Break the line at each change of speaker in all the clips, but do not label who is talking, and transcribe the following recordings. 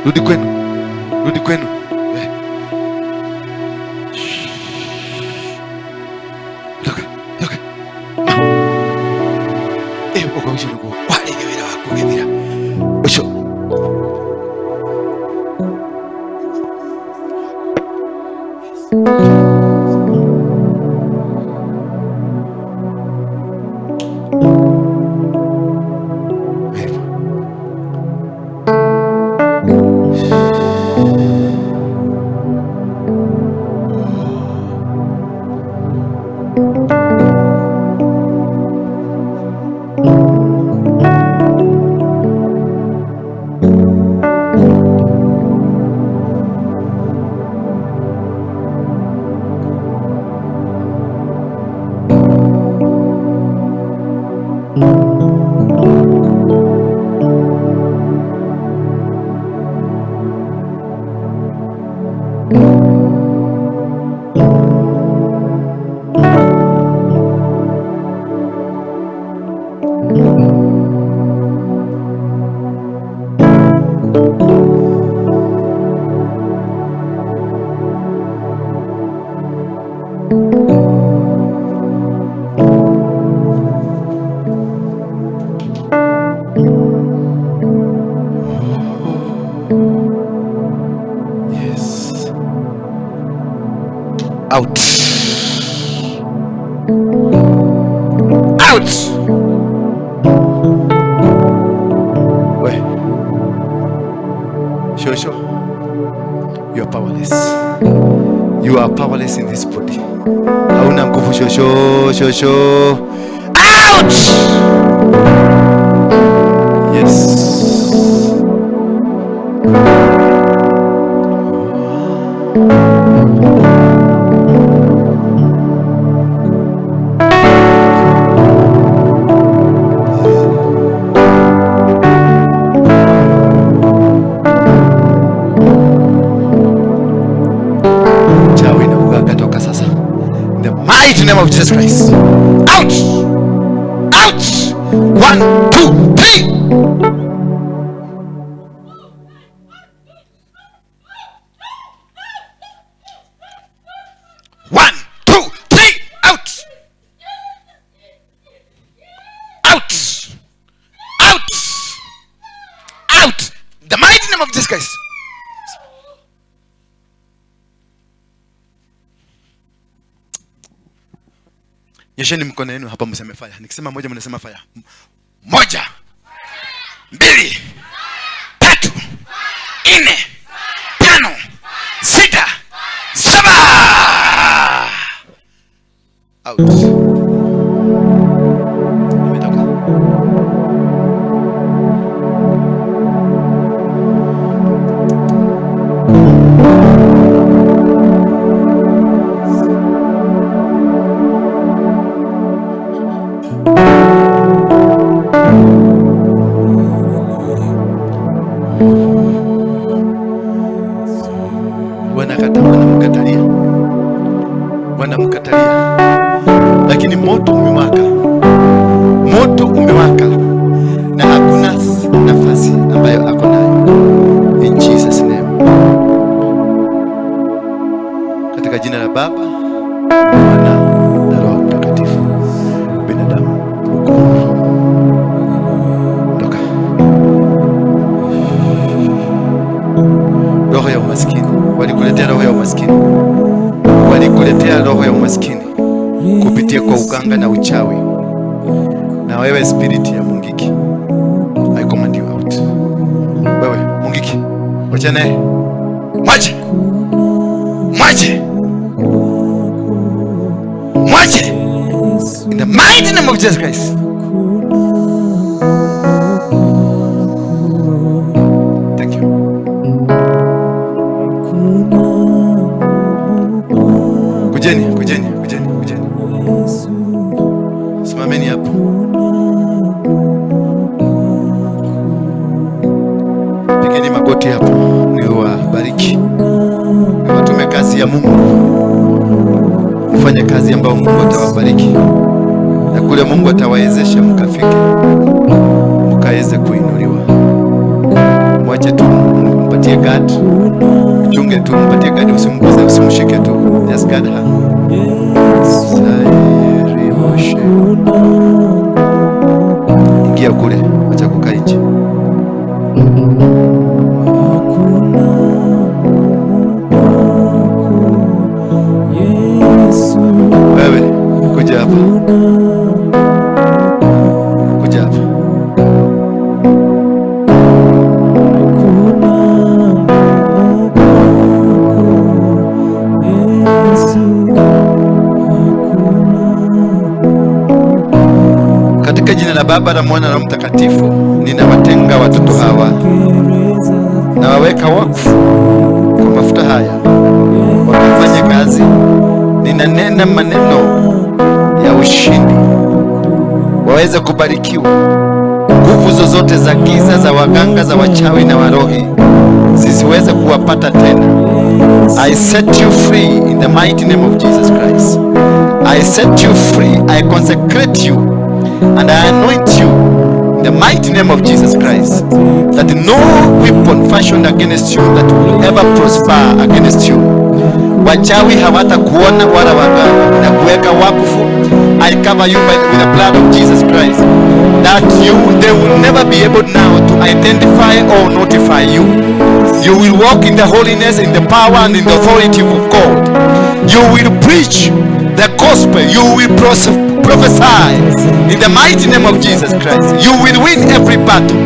Rudi kwenu, rudi kwenu. Eh. Toka, toka. Eh, uko ucio niguo warĩria wĩra waku ũgĩthira ũcio. Yes. Out. Out. We. Shosho. You are powerless. You are powerless in this body. Hauna nguvu, shosho, shosho. Out! Yes. Chawi na uganga, toka sasa. In the mighty name of Jesus Christ. Out! Out! One, two, three. One, two, three. Out! Out! Out! Out! The mighty name of Jesus Christ. Nyosheni mkono yenu hapa, mseme fire. Nikisema moja, mnasema fire. Moja, mbili, tatu, nne, tano, sita, saba. Out. Imetoka. Wanamkatalia, wanamkatalia, lakini moto umewaka, moto umewaka na hakuna nafasi ambayo ako nayo. In Jesus name, katika jina la Baba, Mwana na Roho Mtakatifu. Binadamu, uko huru, toka. Roho ya umaskini walikuletea, roho ya umaskini walikuletea, roho ya umaskini kupitia kwa uganga na uchawi. Na wewe spirit ya Mungiki, I command you out. Wewe Mungiki, wachane, mwache, mwache, mwache, in the mighty name of Jesus Christ. Thank you. Kujeni, kujeni, kujeni, kujeni. Simameni hapo. Pigeni magoti hapo, niwabariki. Niwatume kazi ya Mungu. Mfanye kazi ambayo Mungu atawabariki. Na kule Mungu atawawezesha mkafike, mkaweze kuinuliwa. Mwache tu. Mpatie guard. Mchunge tu, mpatie guard, usimguze, usimshike tu. Just guard her. Sairi Moshe. Ingia kule, acha kukaa nje.
Hakuna ngumu kwako, Yesu.
Wewe, kuja hapa. Kuja hapa.
Hakuna ngumu kwako, Yesu. Hakuna.
Katika jina la Baba na Mwana na Roho Mtakatifu, ninawatenga watoto hawa, nawaweka wakfu kwa mafuta haya, wakafanye kazi. Ninanena maneno ya ushindi, waweze kubarikiwa. Nguvu zozote za giza, za waganga, za wachawi na warohi zisiweze kuwapata tena. I set you free in the mighty name of Jesus Christ. I set you free. I consecrate you and I anoint you in the mighty name of Jesus Christ, that no weapon fashioned against you that will ever prosper against you. Wachawi hawatakuona wala waganga na kuweka wakfu. I cover you with the blood of Jesus Christ, that you they will never be able now to identify or notify you. You will walk in the holiness, in the power and in the authority of God. You will preach the gospel. You will prophesy in the mighty name of Jesus Christ. You will win every battle.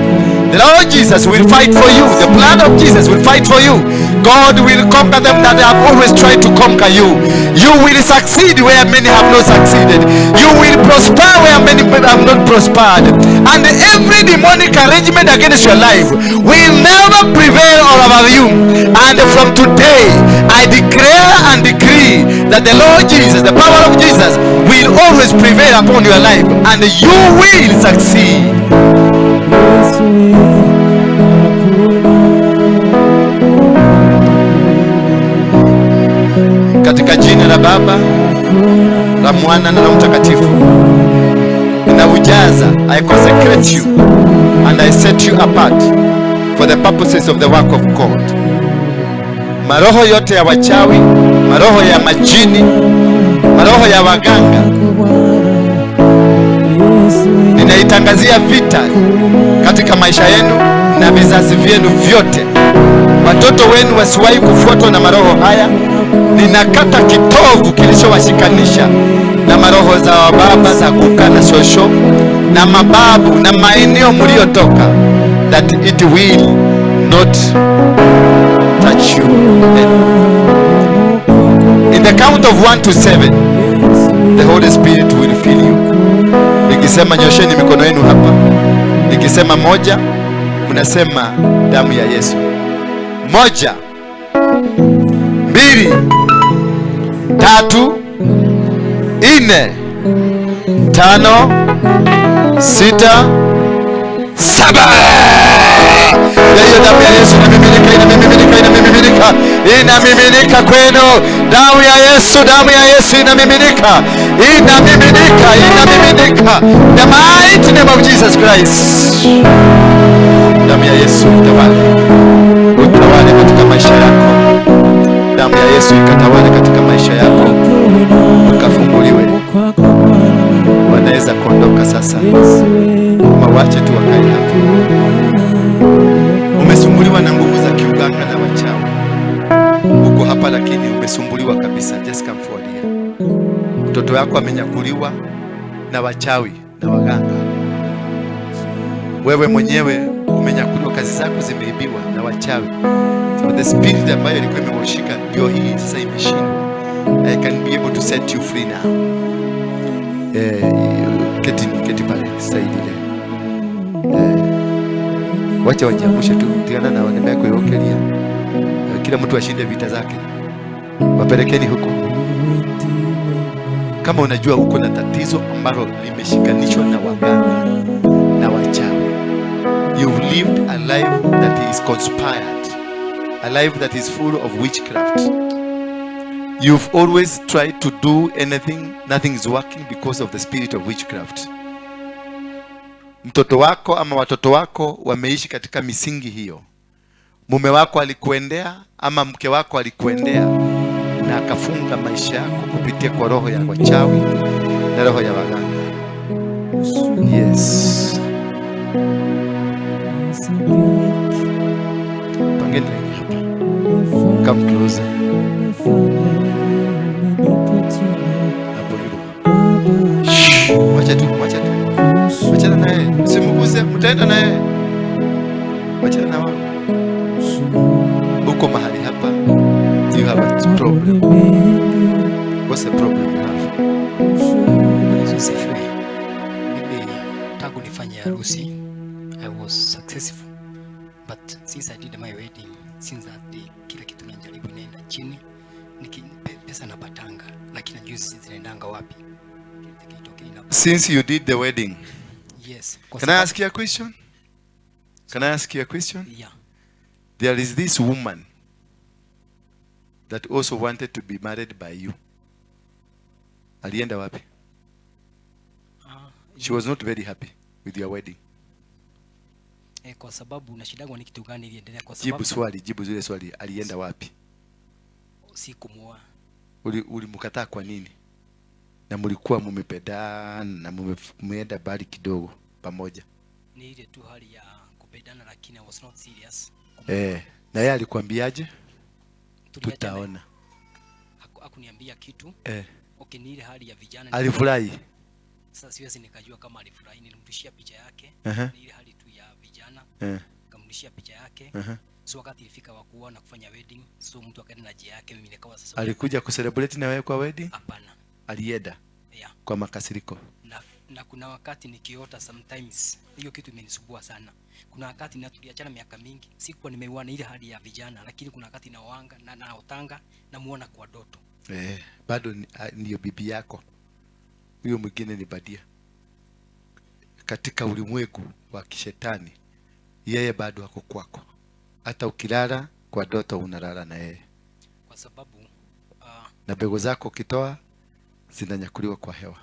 The Lord Jesus will fight for you. The blood of Jesus will fight for you. God will conquer them that have always tried to conquer you. You will succeed where many have not succeeded. You will prosper where many have not prospered. And every demonic arrangement against your life will never prevail over you. And from today, I declare and decree that the Lord Jesus, the power of Jesus, will always prevail upon your life, and you will succeed.
Yesu, hakuna.
Katika jina la Baba, la Mwana na la Mtakatifu, ninaujaza, I consecrate you and I set you apart for the purposes of the work of God. Maroho yote ya wachawi, maroho ya majini, maroho ya waganga, ninaitangazia vita katika maisha yenu na vizazi vyenu vyote. Watoto wenu wasiwahi kufuatwa na maroho haya. Ninakata kitovu kilichowashikanisha na maroho za wababa, za kuka na shosho na mababu na maeneo mliotoka, that it will not touch you anymore. In the count of 1 to 7, the Holy Spirit will fill you. Nikisema nyosheni mikono yenu hapa, nikisema moja, mnasema damu ya Yesu. Moja, mbili, tatu, nne, tano, sita, saba. Na hiyo damu ya Yesu inamiminika, inamiminika, inamiminika, inamiminika kwenu. Damu ya Yesu, damu ya Yesu inamiminika, inamiminika, inamiminika. The mighty name of Jesus Christ. Damu ya Yesu utawale, utawale katika maisha yako. Damu ya Yesu ikatawale katika maisha yako, ukafunguliwe. Wanaweza kuondoka sasa, ama wache tu wakae hapo. Umesumbuliwa na nguvu za kiuganga na wachawi, uko hapa lakini umesumbuliwa kabisa. Just come forward here. Mtoto wako amenyakuliwa na wachawi na waganga. Wewe mwenyewe umenyakuliwa, kazi zako zimeibiwa na wachawi. So the spirit ambayo ilikuwa imewashika ndio hii sasa imeshindwa. I can be able to set you free now. Keti, keti pale side ile. Wacha wajiamushe tu, tigana na nimekuokelia. Kila mtu ashinde vita zake. Wapelekeni huko. Kama unajua uko na tatizo ambalo limeshikanishwa na waganga na wachawi, you've lived a life that is conspired, a life that is full of witchcraft. You've always tried to do anything, nothing is working because of the spirit of witchcraft. Mtoto wako ama watoto wako wameishi katika misingi hiyo. Mume wako alikuendea ama mke wako alikuendea na akafunga maisha yako kupitia kwa roho ya wachawi na roho ya waganga. Yes. Pangeni laini hapa. Come closer. Hapo hivyo. Shh, wacha tu, wacha tu. Wachana naye. Msimguse, mtaenda naye. Wachana na wao. Uko mahali hapa. You have a problem. What's the problem you have?
Yesu asifiwe. Mimi tangu nifanye harusi I was successful, but since I did my wedding, since that day kila kitu najaribu inaenda chini. Pesa napatanga, lakini najui zinaendanga wapi. Kitu ina
Since you did the wedding.
Yes. Kwa
Can I
sababu-
ask you a question? Can I ask you a question?
Yeah.
There is this woman that also wanted to be married by you. Alienda wapi?
Ah,
She was not very happy with your wedding.
Kwa sababu nashindagwa ni kitu gani iliendelea, kwa
Jibu
sababu
swali, jibu zile swali. Alienda wapi?
Sikumuoa.
Ulimkataa kwa nini? Na mlikuwa mumependana na mumeenda mbali kidogo pamoja.
Ni ile tu hali ya kupendana, lakini I was not serious. Kumuoa.
Na yeye alikwambiaje?
Tuliachana.
Tutaona.
Hakuniambia kitu. Okay, ni ile hali ya vijana.
Alifurahi.
Sasa siwezi nikajua kama alifurahi. Nilimrudishia picha yake. Ni ile hali tu ya vijana. Nikamrudishia picha yake. So wakati ilifika wa kuoa na kufanya wedding, so mtu akaenda na njia yake, mimi nikawa sasa.
Alikuja kucelebrate na wewe kwa wedding?
Hapana.
Alienda kwa makasiriko.
Na kuna wakati nikiota sometimes, hiyo kitu imenisumbua sana. Kuna wakati na tuliachana miaka mingi, sikuwa nimeiona ile hali ya vijana, lakini kuna wakati naoanga na naotanga namuona kwa ndoto.
Bado ndiyo bibi yako. Huyo mwingine ni badia. Katika ulimwengu wa kishetani, yeye bado ako kwako. Hata ukilala kwa ndoto unalala na yeye.
Kwa sababu
Na mbegu zako ukitoa zinanyakuliwa kwa hewa.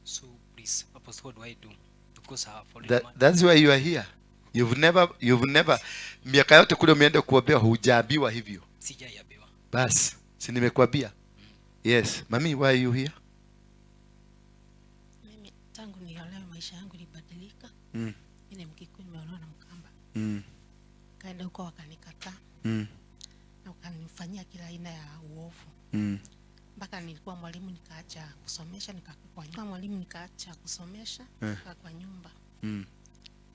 So please, Apostle, what do I do? Because I have already
That's why you are here. You've never miaka yote kule umeenda kuombewa hujaambiwa hivyo.
Sijaiambiwa.
Bas, si nimekuambia? Yes, mami, why are you here?
Mimi tangu niolewe maisha yangu ilibadilika. Mimi ni Mkikuyu, nimeolewa na Mkamba. Kaenda huko wakanikataa na wakanifanyia kila aina ya uovu mpaka nilikuwa mwalimu nikaacha kusomesha, nikakaa kwa nyumba. Mwalimu nikaacha kusomesha, nikakaa kwa nyumba.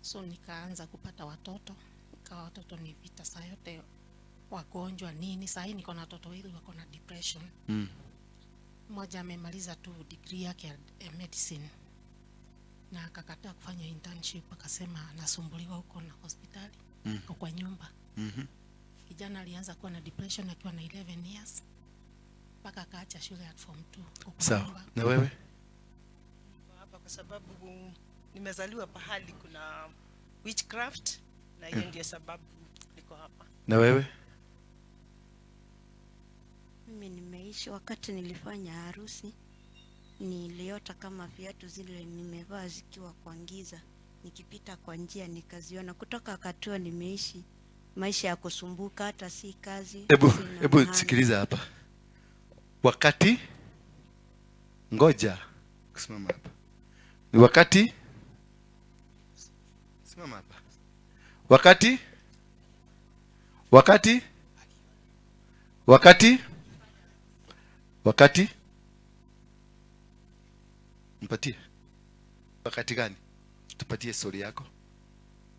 So nikaanza kupata watoto, ikawa watoto ni vita saa yote, wagonjwa nini. Saa hii niko na watoto wawili wako na depression. Mmoja amemaliza tu degree yake ya medicine na akakataa kufanya internship, akasema anasumbuliwa huko na hospitali, ako kwa nyumba. Kijana alianza kuwa na depression akiwa na 11 years mpaka akaacha shule at form 2, ako kwa
Sawa.
nyumba.
Na wewe?
Niko hapa kwa sababu nimezaliwa pahali kuna witchcraft na hiyo ndiyo sababu niko hapa.
Na wewe?
Mimi nimeishi, wakati nilifanya harusi niliota kama viatu zile nimevaa zikiwa kwa giza, nikipita kwa njia nikaziona. Kutoka wakati huo nimeishi maisha ya kusumbuka, hata si kazi,
Hebu
sina
hebu
mahali.
Sikiliza hapa. Wakati, ngoja, simama hapa. Ni wakati, simama hapa. Wakati wakati wakati wakati, mpatie wakati gani? Tupatie story yako.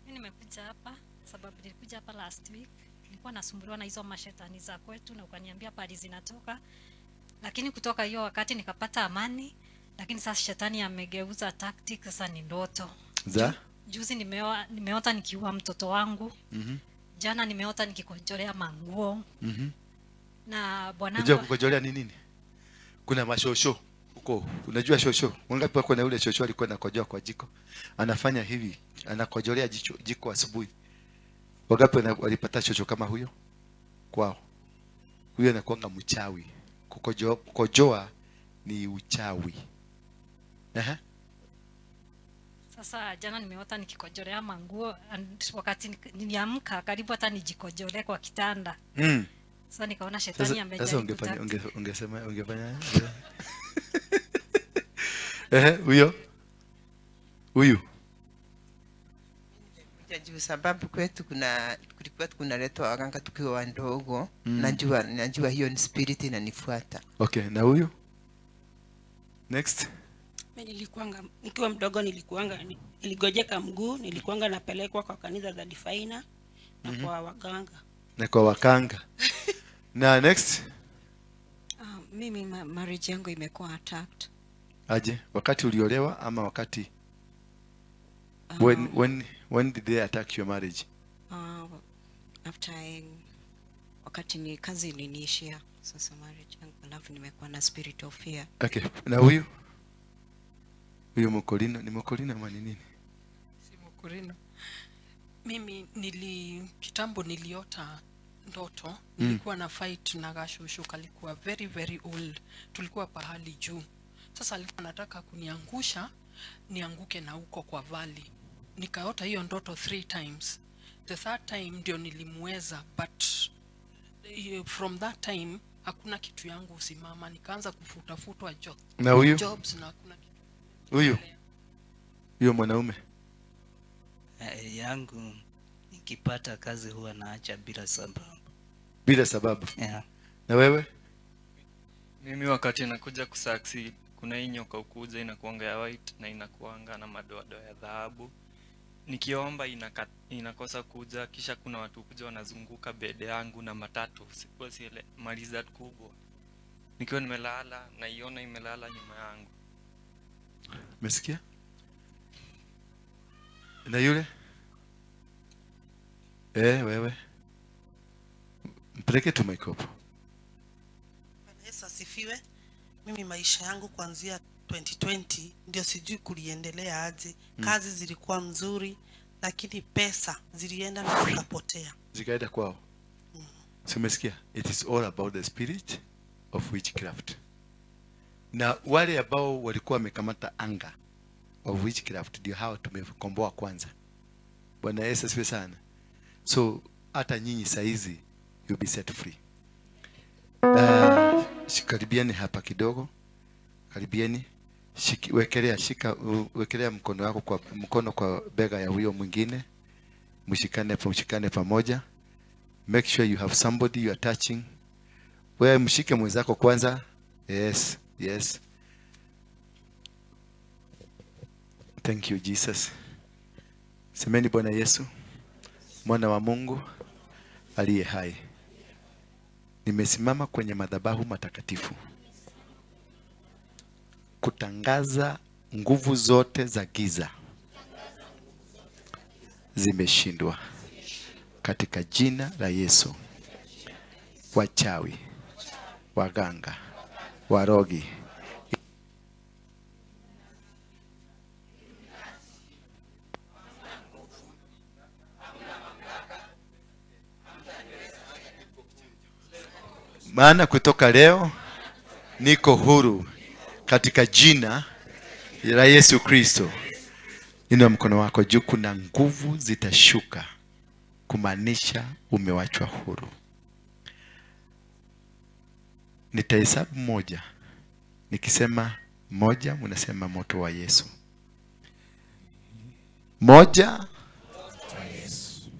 Mimi nimekuja hapa sababu nilikuja hapa last week, nilikuwa nasumbuliwa na hizo mashetani za kwetu, na ukaniambia pahali zinatoka, lakini kutoka hiyo wakati nikapata amani, lakini sasa shetani amegeuza tactic, sasa ni ndoto.
Za
Juzi nimeota nikiua mtoto wangu. Jana nimeota nikikojolea manguo na bwanangu.
Unajua kukojolea ni nini? Kuna mashosho huko. Unajua shosho? Wangapi wako na yule shosho alikuwa anakojoa kwa jiko? Anafanya hivi, anakojolea jiko asubuhi. Wangapi walipata shosho kama huyo? Kwao. Huyo anakuanga mchawi. Kukojoa ni uchawi. Aha.
Sasa jana nimeota nikikojolea manguo and wakati niliamka karibu hata nijikojolee kwa kitanda. Sasa nikaona shetani
Sasa
amejaribu
ungefanya ungesema ungefanya huyo huyu
Juu sababu kwetu kulikuwa kunaletwa waganga tukiwa wadogo. Najua hiyo ni spirit inanifuata.
Okay, na huyu next.
Mimi nilikuanga nikiwa mdogo, nilikuanga niligojeka mguu, nilikuanga napelekwa kwa kanisa za Definer na kwa waganga.
Na kwa wakanga. Na next.
Mimi marriage yangu imekuwa attacked.
Aje, wakati uliolewa ama wakati when did they attack your marriage?
After wakati ni kazi iliniishia sasa marriage yangu, alafu nimekuwa na spirit of fear.
Okay, na huyu huyu Mokolino ni Mokolino ama ni nini?
Si Mokolino. Mimi kitambo niliota ndoto, nilikuwa na fight na gashushu, kalikuwa very very old. Tulikuwa pahali juu. Sasa alikuwa anataka kuniangusha nianguke na huko kwa valley. Nikaota hiyo ndoto 3 times. The third time ndio nilimweza, but from that time hakuna kitu yangu usimama. Nikaanza kufutafutwa
Na huyu?
jobs na hakuna kitu.
Huyu? Huyo mwanaume?
Yangu nikipata kazi huwa naacha bila sababu.
Bila sababu?
Yeah.
Na wewe?
Mimi wakati nakuja kusucceed, kuna hii nyoka ukuja inakuanga ya white na inakuanga na madoadoa ya dhahabu. Nikiomba inakosa kuja, kisha kuna watu kuja wanazunguka bed yangu na matatu. Sikuwa siele maliza kubwa. Nikiwa nimelala naiona imelala nyuma yangu.
Umesikia? Na yule? Wewe. Mpeleke tu mic hapo.
Bwana Yesu asifiwe. Mimi maisha yangu kuanzia 2020 ndio sijui kuliendelea aje. Kazi zilikuwa mzuri lakini pesa zilienda na zikapotea.
Zikaenda kwao. So umesikia? It is all about the spirit of witchcraft. Na wale ambao walikuwa wamekamata anga of witchcraft ndio hao tumekomboa kwanza. Bwana Yesu asifiwe sana. So hata nyinyi saizi you'll be set free. Karibieni hapa kidogo. Karibieni. Wekelea mkono wako kwa mkono kwa bega ya huyo mwingine. Mshikane pamoja. Make sure you have somebody you are touching. Wewe mshike mwenzako kwanza. Yes, yes. Thank you Jesus. Semeni Bwana Yesu, Mwana wa Mungu aliye hai. Nimesimama kwenye madhabahu matakatifu kutangaza nguvu zote za giza zimeshindwa katika jina la Yesu. Wachawi, waganga, warogi, maana kutoka leo niko huru katika jina la Yesu Kristo. Inua mkono wako juu, kuna nguvu zitashuka kumaanisha umewachwa huru. Nitahesabu moja. Nikisema moja, mnasema moto wa Yesu. 1,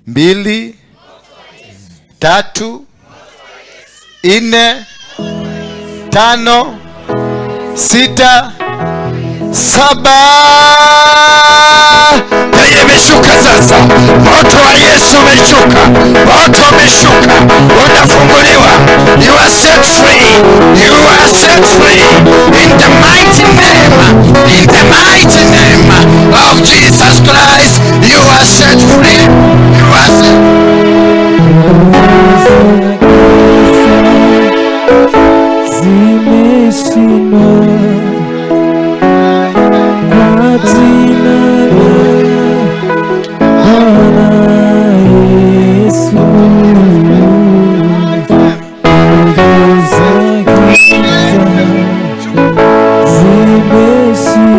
2, 3, 4, 5, 6, 7.
Yeye imeshuka sasa. Moto wa Yesu umeshuka. Moto umeshuka. Unafunguliwa. You are set free. You are set free. In the mighty name. In the mighty name of Jesus Christ. You are set free. You are set
Zimeshindwa kwa jina la Bwana Yesu. Nguvu za giza zimeshindwa.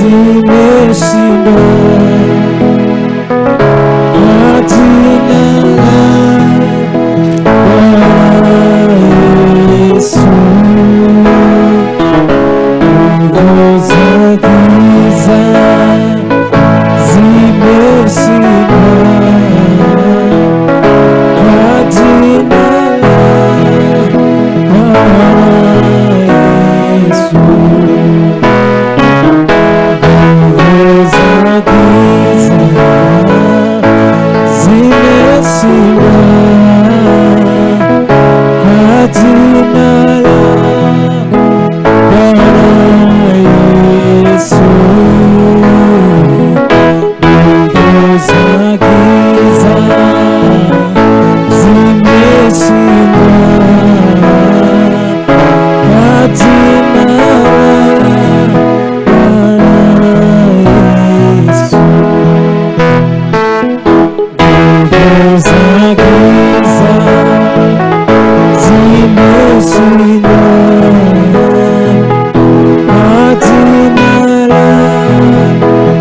Zimeshindwa kwa jina la Bwana Yesu. Nguvu za giza zimeshindwa kwa jina la Bwana Yesu. Nguvu za giza zimeshindwa kwa jina la Bwana Yesu. Nguvu za giza zimeshindwa kwa jina la Bwana Yesu. Nguvu za giza zimeshindwa kwa jina la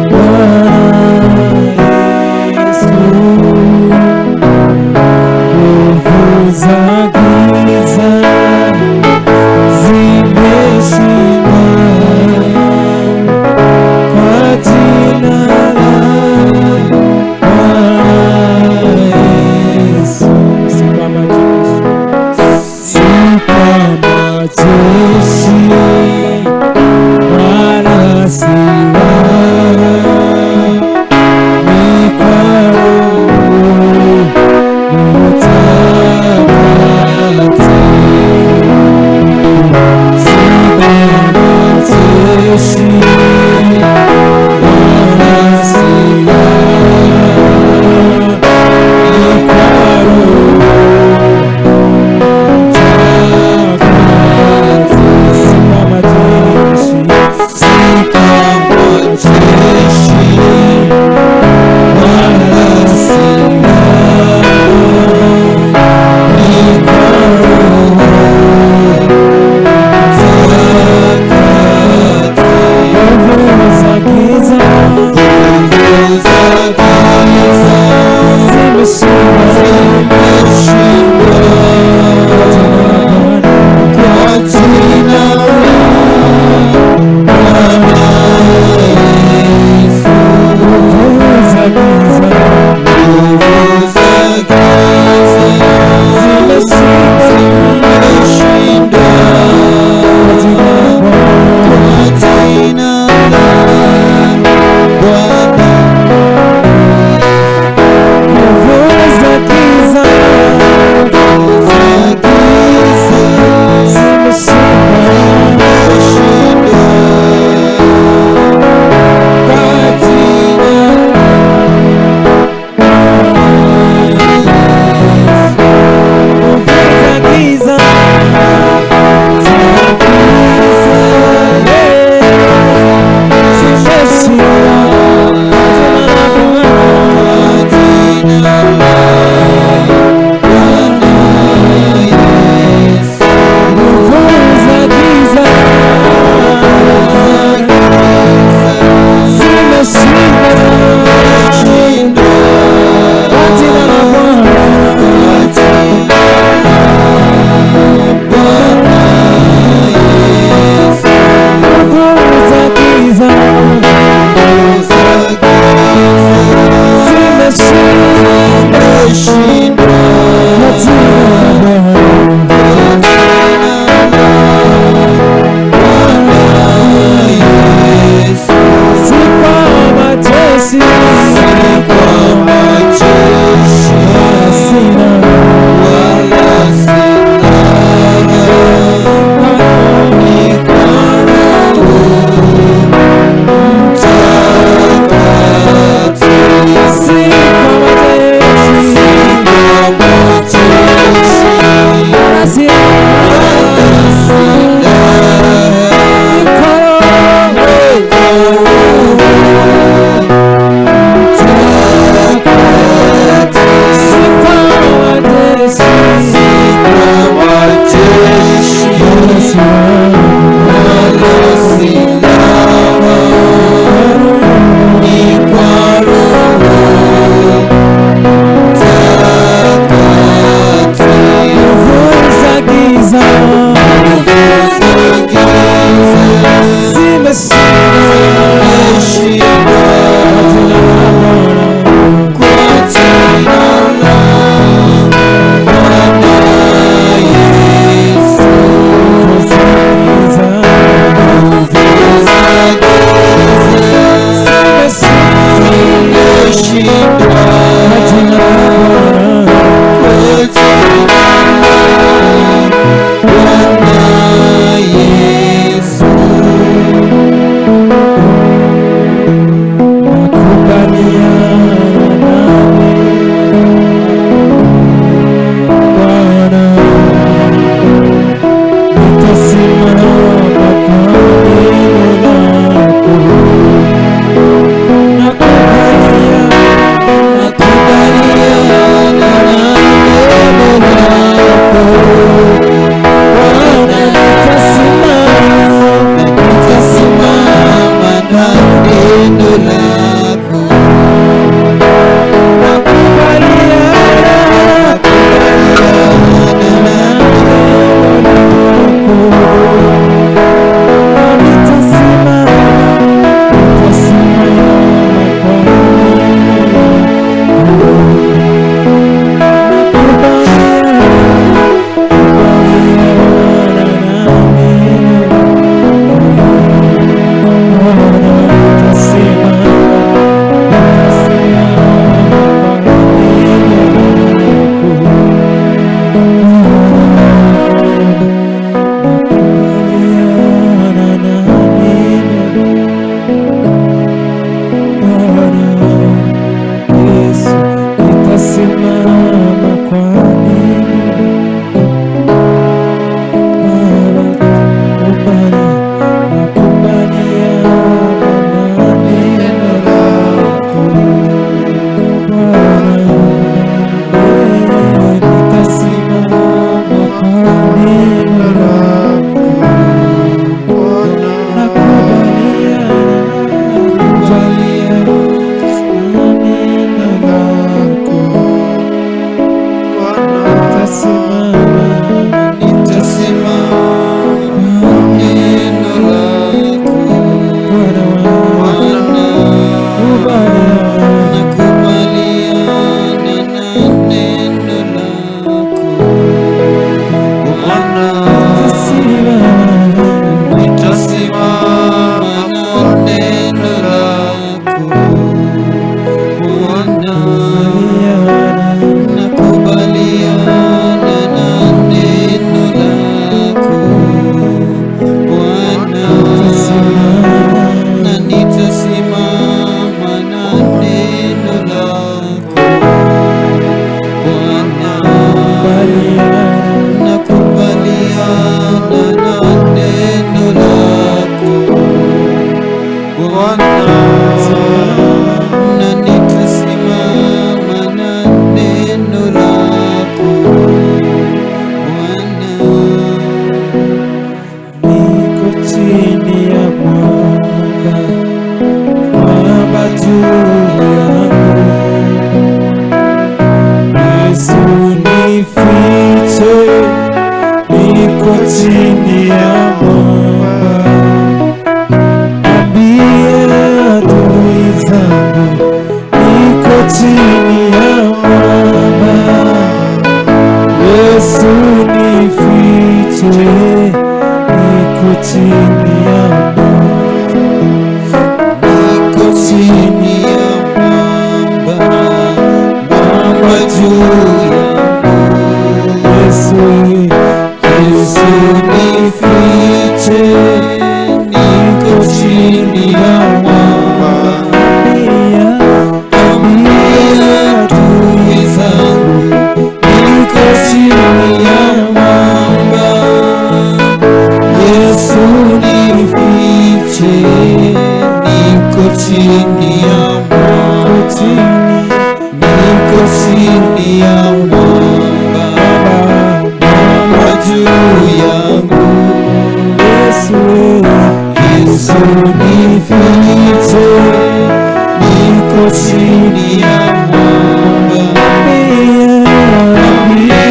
Bwana Yesu. Nguvu za giza zimeshindwa kwa jina la Bwana Yesu. Si kwa majeshi, si kwa majeshi wala silaha, ni kwa Roho Mtakatifu. Si kwa majeshi wala silaha, ni kwa Roho Mtakatifu. Si kwa majeshi, si kwa majeshi wala silaha, ni kwa Roho Mtakatifu. Nguvu za giza, nguvu za giza zimeshindwa, zimeshindwa kwa jina la Bwana, kwa jina la Bwana Yesu. Nguvu za giza, nguvu za giza zimeshindwa, zimeshindwa kwa jina la Bwana, kwa jina la Bwana. Nguvu za giza, nguvu za giza zimeshindwa, zimeshindwa kwa jina la Yesu. Nguvu za giza, za giza, zimeshindwa kwa jina la Bwana, jina la Bwana Yesu. Nguvu za giza, zimeshindwa, kwa jina la Bwana, jina la Bwana Yesu. Nguvu za giza, nguvu za giza zimeshindwa, kwa jina la Bwana, Bwana Yesu. Si kwa majeshi, si kwa majeshi wala silaha, wala silaha, ni kwa Roho Mtakatifu. Si kwa majeshi, si kwa majeshi neno lako. Nakubaliana na neno lako. Nitasimama kwa neno lako. Nakubaliana na neno lako. Nitasimama kwa neno lako. Nakubaliana na neno Bwana Yesu, nitasimama kwa neno Baba, nakubaliana na neno lako Bwana, nitasimama kwa neno lako. Nakubaliana na neno lako. Nitasimama kwa neno lako. Bwana wangu,
Nakubaliana na neno lako Bwana, nitasimama kwa neno lako Bwana, nakubaliana na neno lako Bwana, na nitasimama na neno lako Bwana, nakubaliana na neno lako Bwana, na nitasimama na neno lako Bwana.
Niko chini ya mwamba, mwamba juu yangu. Yesu nifiche, niko chini ya mwamba. Ambie adui zangu, niko chini ya mwamba. Yesu nifiche, niko chini ya mwamba.
Niko chini ya mwamba, mwamba juu yangu.
Yesu,
Yesu nifiche, niko chini ya mwamba. Ambia adui zangu, niko chini ya mwamba. Yesu nifiche, niko chini ya mwamba. Niko chini ya mwamba, mwamba juu yangu. Yesu nifiche, niko chini ya mwamba. Ambia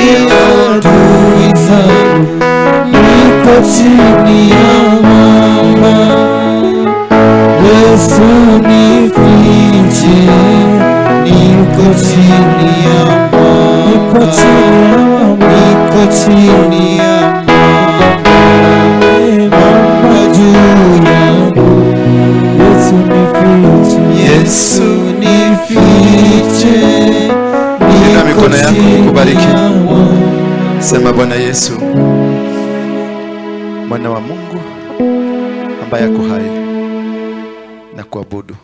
adui zangu, niko chini ya mwamba. Yesu nifiche, niko chini ya mwamba. Niko chini ya mwamba, mwamba juu yangu.
Yesu nifiche,
Yesu nifiche,
Inua mikono yako kubariki. Sema, Bwana Yesu, mwana wa Mungu ambaye ako hai, na kuabudu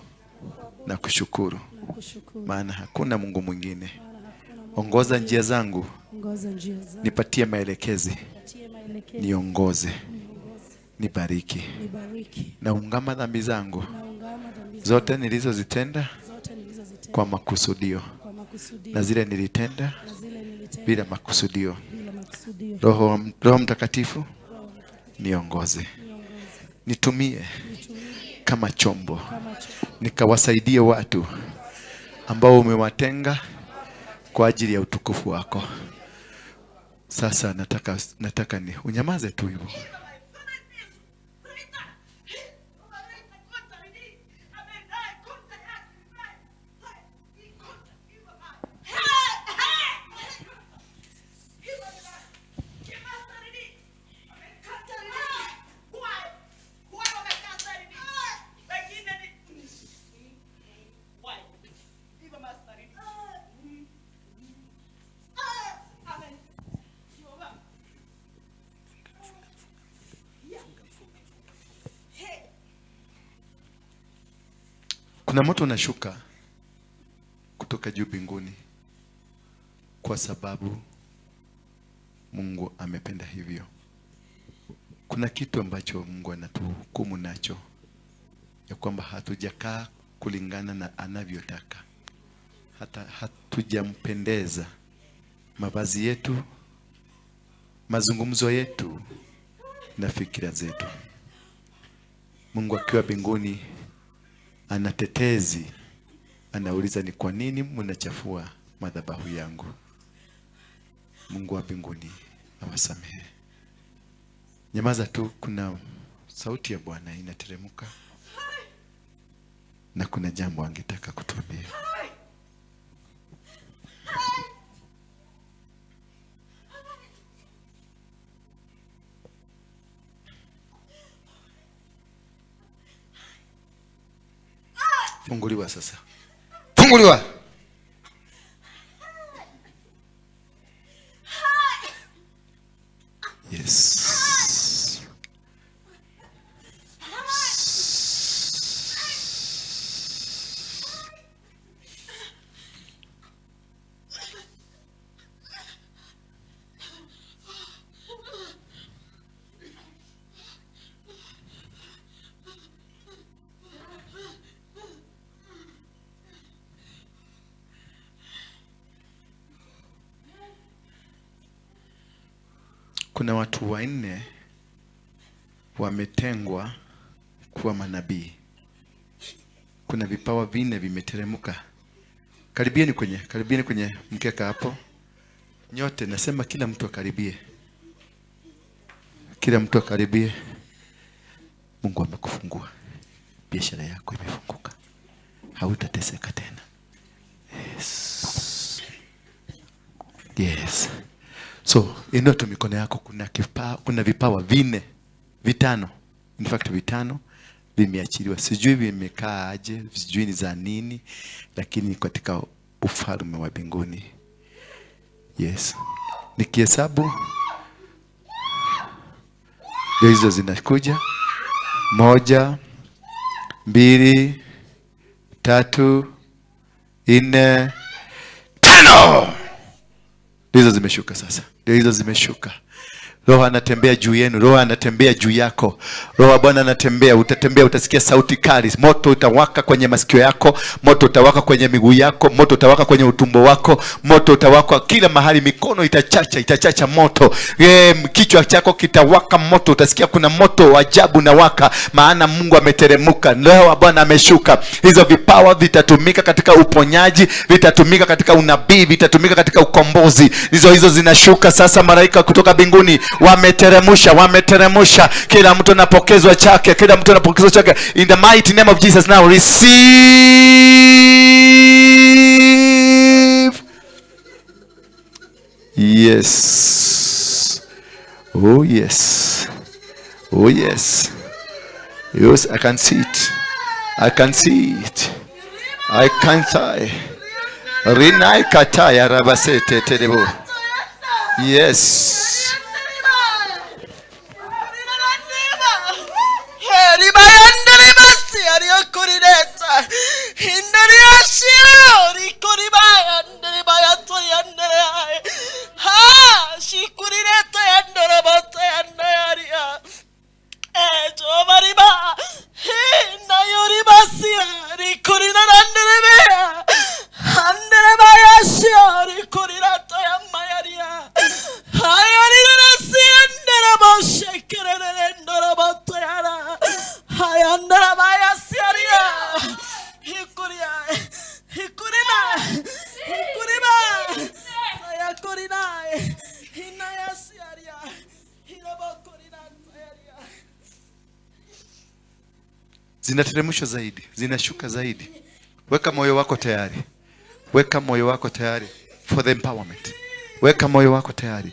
na kushukuru, maana hakuna Mungu mwingine. Ongoza njia zangu,
Ongoza njia zangu.
nipatie maelekezi,
Nipatie maelekezi.
niongoze, nibariki.
Nibariki.
Naungama dhambi zangu
Naungama dhambi zangu.
zote nilizozitenda
Zote nilizozitenda.
kwa makusudio
Kwa makusudio.
na zile nilitenda
Na zile nilitenda.
bila makusudio.
Bila makusudio.
Roho Mtakatifu niongoze,
Niongoze.
nitumie
Nitumie.
kama chombo, nikawasaidie watu ambao umewatenga kwa ajili ya utukufu wako. Sasa nataka ni unyamaze tu hivyo. Kuna moto unashuka kutoka juu mbinguni kwa sababu Mungu amependa hivyo. Kuna kitu ambacho Mungu anatuhukumu nacho, ya kwamba hatujakaa kulingana na anavyotaka, hata hatujampendeza. Mavazi yetu, mazungumzo yetu na fikira zetu. Mungu akiwa mbinguni anatetezi, anauliza ni kwa nini mnachafua madhabahu yangu? Mungu wa mbinguni awasamehe. Nyamaza tu, kuna sauti ya Bwana inateremka na kuna jambo angetaka kutuambia. Funguliwa sasa. Funguliwa. Yes. Kuna watu wanne wametengwa kuwa manabii. Kuna vipawa vinne vimeteremka. Karibieni kwenye mkeka hapo. Nyote nasema kila mtu akaribie. Kila mtu akaribie. Mungu amekufungua. Biashara yako imefunguka. Hautateseka tena. Yes. Yes. So, inua tu mikono yako. Kuna vipawa vinne, vitano. In fact vitano vimeachiliwa. Sijui vimekaa aje, sijui ni za nini, lakini katika ufalme wa mbinguni. Yes. Nikihesabu ndio hizo zinakuja. 1 2 3 4 5. Hizo zimeshuka sasa. Ndio hizo zimeshuka. Roho anatembea juu yenu, Roho anatembea juu yako. Roho wa Bwana anatembea, utatembea, utasikia sauti kali. Moto utawaka kwenye masikio yako, moto utawaka kwenye miguu yako, moto utawaka kwenye utumbo wako, moto utawaka kila mahali, mikono itachacha moto. Kichwa chako kitawaka moto, utasikia kuna moto wa ajabu na waka, maana Mungu ameteremka, Roho wa Bwana ameshuka. Hizo vipawa vitatumika katika uponyaji, vitatumika katika unabii, vitatumika katika ukombozi. Hizo zinashuka sasa, malaika kutoka mbinguni wameteremusha. Kila mtu anapokezwa chake, kila mtu anapokezwa chake. In the mighty name of Jesus now receive. Yes. Oh yes. Oh yes. Yes, I can see it. I can see it. I can't say. Rinai kataya rabasete terebo. Yes. Zinateremshwa zaidi, zinashuka zaidi. Weka moyo wako tayari. Weka moyo wako tayari for the empowerment. Weka moyo wako tayari.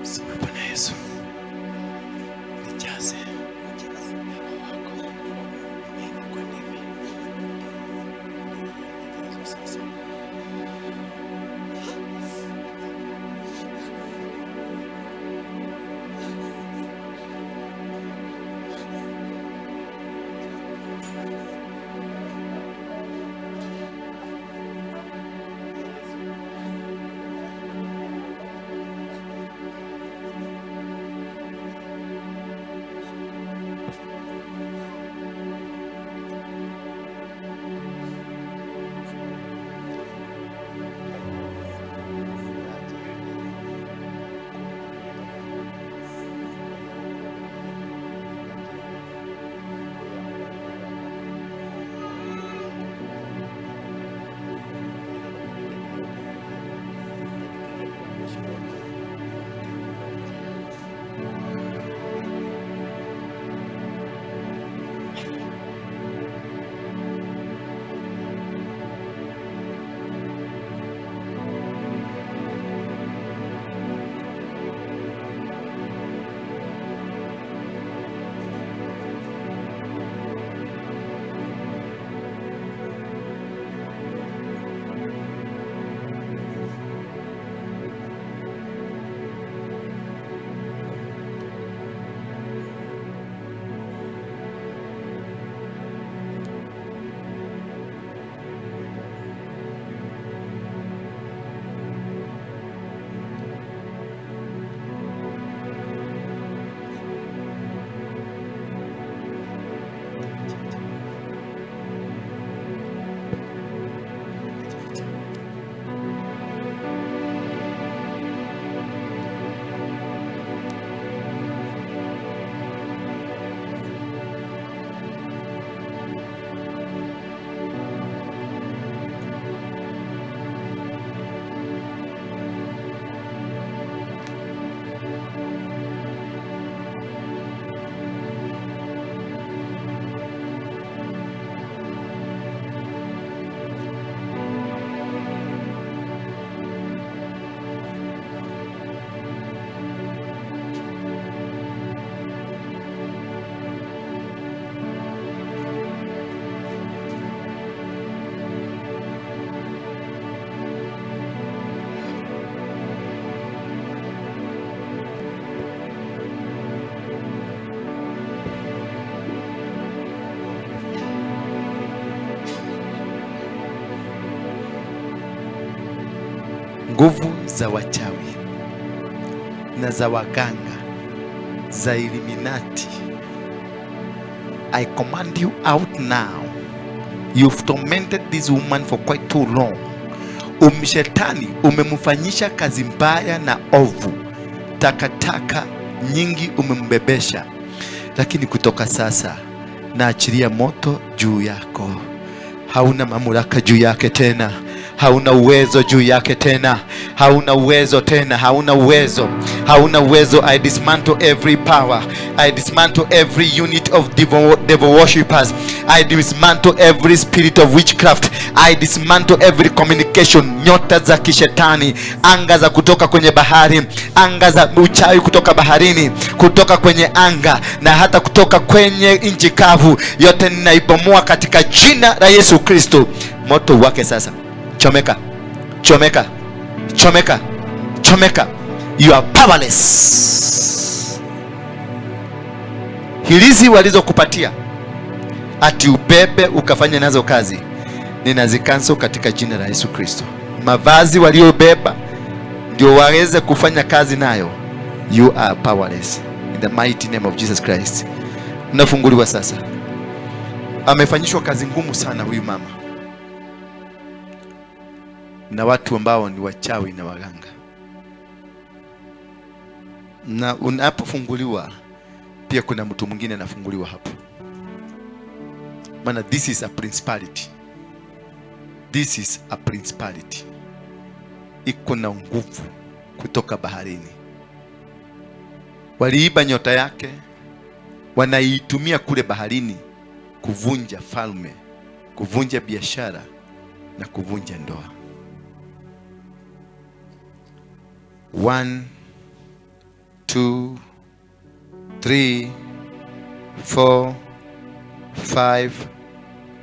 Sema Bwana Yesu, nijaze Roho wako, nene kwa ndimi. Nijaze sasa. Nguvu za wachawi na za waganga za Illuminati, I command you out now. You've tormented this woman for quite too long. Umshetani umemfanyisha kazi mbaya na ovu, takataka nyingi umembebesha, lakini kutoka sasa naachilia moto juu yako. Hauna mamlaka juu yake tena, hauna uwezo juu yake tena, hauna uwezo tena, hauna uwezo, hauna uwezo. I dismantle every power, I dismantle every unit of devil worshippers, I dismantle every spirit of witchcraft, I dismantle every communication, nyota za kishetani, anga za kutoka kwenye bahari, anga za uchawi kutoka baharini, kutoka kwenye anga na hata kutoka kwenye nchi kavu, yote ninaibomoa katika jina la Yesu Kristo. Moto wake sasa. Chomeka, chomeka, chomeka, chomeka. You are powerless. Hilizi walizokupatia ati ubebe ukafanya nazo kazi, ninazicancel katika jina la Yesu Kristo. Mavazi waliobeba ndio waweze kufanya kazi nayo, you are powerless in the mighty name of Jesus Christ. Unafunguliwa sasa. Amefanyishwa kazi ngumu sana huyu mama na watu ambao ni wachawi na waganga. Na unapofunguliwa pia kuna mtu mwingine anafunguliwa hapo. Maana this is a principality. This is a principality. Iko na nguvu kutoka baharini. Waliiba nyota yake, wanaitumia kule baharini kuvunja falme, kuvunja biashara na kuvunja ndoa. 1 2 3 4 5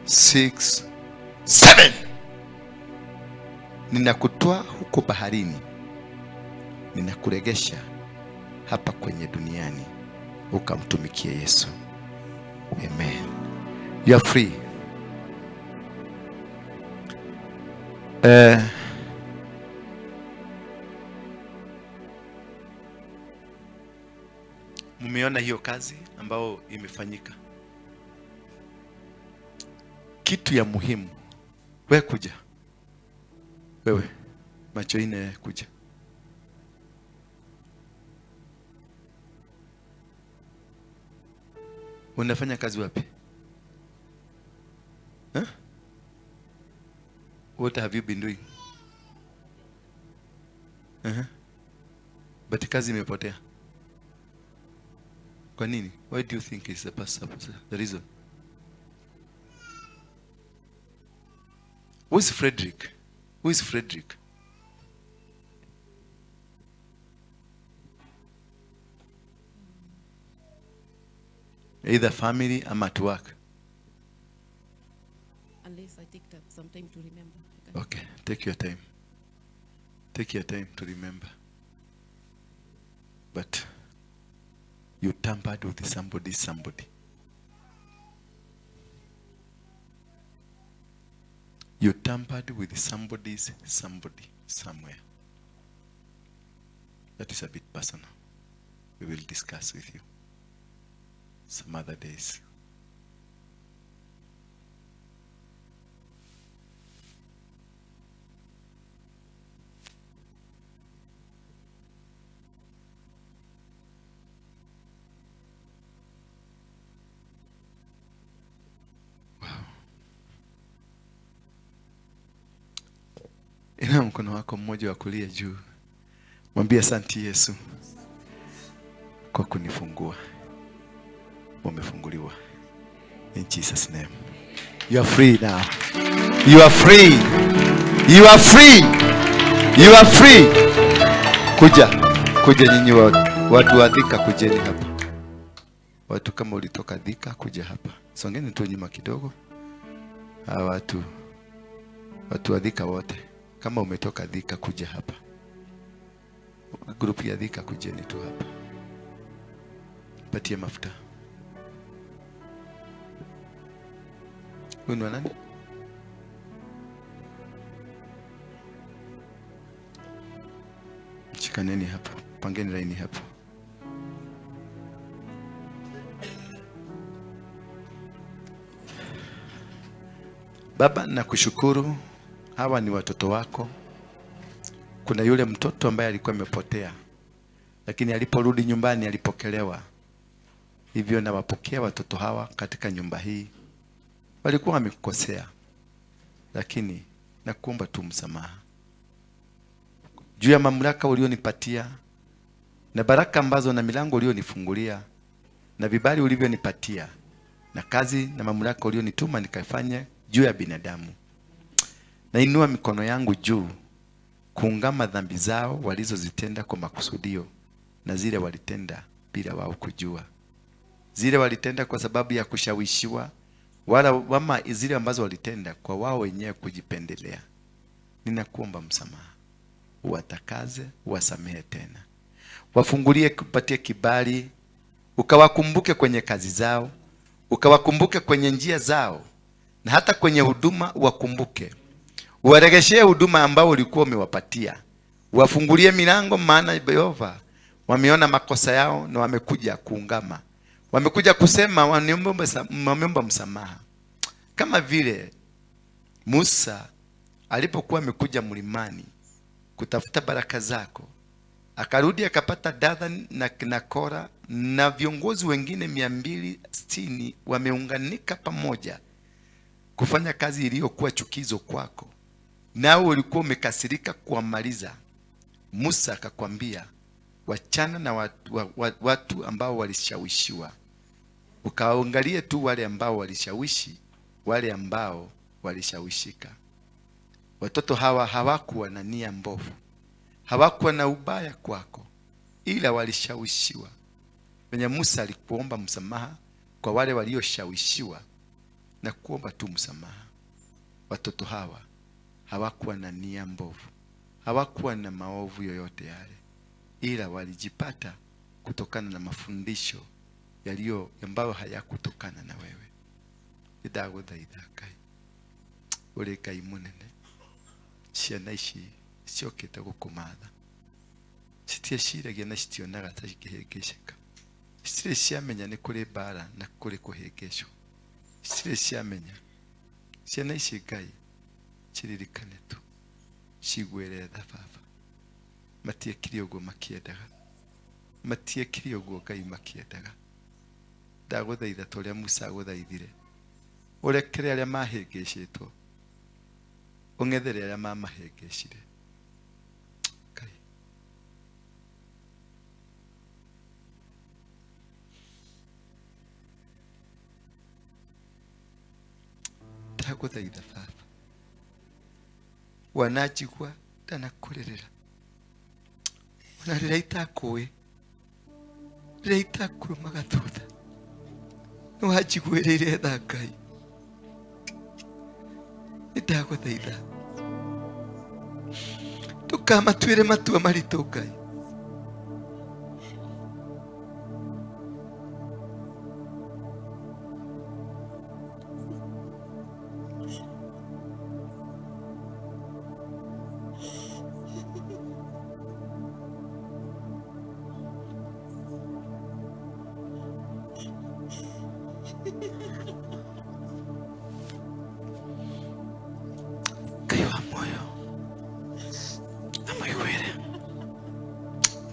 6 7. Ninakutoa huko baharini, ninakuregesha hapa kwenye duniani ukamtumikie Yesu. Amen. You are free. Mmeona hiyo kazi ambayo imefanyika. Kitu ya muhimu, we kuja, wewe macho ine kuja. Unafanya kazi wapi? Huh? What have you been doing? Uh-huh. But kazi imepotea. Kwa nini? Why do you think is the reason? Who is Frederick? Who is Frederick? Either family or at work.
Unless I take some time to remember.
Okay, take your time. Take your time to remember. But you tampered with somebody. You tampered with somebody's somebody somewhere. That is a bit personal. We will discuss with you some other days. Inua mkono wako mmoja wa kulia juu. Mwambie asante Yesu kwa kunifungua. Umefunguliwa. In Jesus name. You are free now. You are free. You are free. You are free. Kuja. Kuja nyinyi watu wa Thika, kujeni hapa. Watu kama ulitoka Thika, kuja hapa. Songeni tu nyuma kidogo. Hawa watu wa Thika wote. Kama umetoka Thika, kuja hapa. Group ya Thika, kujeni tu hapa. Patie mafuta. Huyu ni wa nani? Shikaneni hapo, pangeni laini hapo. Baba, nakushukuru, hawa ni watoto wako. Kuna yule mtoto ambaye alikuwa amepotea, lakini aliporudi nyumbani alipokelewa. Hivyo nawapokea watoto hawa katika nyumba hii. Walikuwa wamekukosea, lakini nakuomba tu msamaha juu ya mamlaka ulionipatia na baraka ambazo na milango ulionifungulia na vibali ulivyonipatia na kazi na mamlaka ulionituma nikafanye juu ya binadamu. Nainua mikono yangu juu kuungama dhambi zao walizozitenda kwa makusudio na zile walitenda bila wao kujua, zile walitenda kwa sababu ya kushawishiwa, wala wama zile ambazo walitenda kwa wao wenyewe kujipendelea. Ninakuomba msamaha, uwatakaze, uwasamehe tena, wafungulie, kupatie kibali, ukawakumbuke kwenye kazi zao, ukawakumbuke kwenye njia zao, na hata kwenye huduma uwakumbuke, uwaregeshee huduma ambao ulikuwa umewapatia, wafungulie milango, maana Yehova wameona makosa yao na wamekuja kuungama, wamekuja kusema wameomba msamaha, kama vile Musa alipokuwa amekuja mlimani kutafuta baraka zako, akarudi akapata Dathan na Kora na viongozi wengine 260 wameunganika pamoja kufanya kazi iliyokuwa chukizo kwako, nawe ulikuwa umekasirika kuwamaliza. Musa akakwambia wachana na watu ambao walishawishiwa, ukaangalie tu wale ambao walishawishi, wale ambao walishawishika. Watoto hawa hawakuwa na nia mbovu, hawakuwa na ubaya kwako, ila walishawishiwa. Venye Musa alikuomba msamaha kwa wale walioshawishiwa na kuomba tu msamaha, watoto hawa hawakuwa na nia mbovu, hawakuwa na maovu yoyote yale, ila walijipata kutokana na mafundisho yaliyo ambayo hayakutokana na wewe. Ndagũthaitha Ngai, ũrĩ Ngai mũnene, ciana ici ciokĩte gũkũmatha, citieciragia na citionaga ta cikĩhĩngĩcĩka, citirĩ ciamenya nĩ kũrĩ mbara na kũrĩ kũhĩngĩcwo, citirĩ ciamenya. Ciana ici Ngai ciririkane tu, ciguĩre tha Baba. Matiekire ũguo makĩendaga, matiekire ũguo Ngai makĩendaga. Ndagũthaitha ta ũrĩa Musa agũthaithire, ũrekere arĩa mahĩngĩcĩtwo, ũng'ethere arĩa mamahĩngĩcire. Ngai, ndagũthaitha Baba, wananjigua ndanakũrĩrĩra, ona rĩrĩa itakũĩ, rĩrĩa itakũrũmaga thutha, nĩwanjiguĩrĩire tha Ngai. Nĩndagũthaitha ndũkamatuĩre matua maritũ Ngai. Ngai wa muoyo amũiguĩre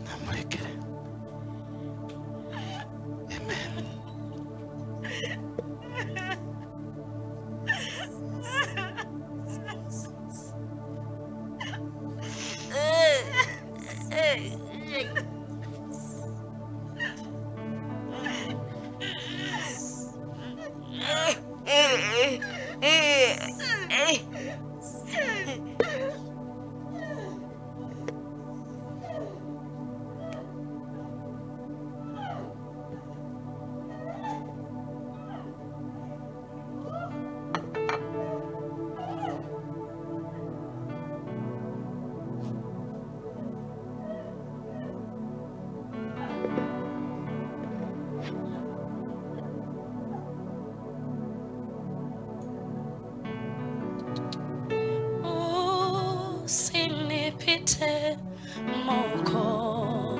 na amũrekere. Amen.
Usinipite Mwokozi.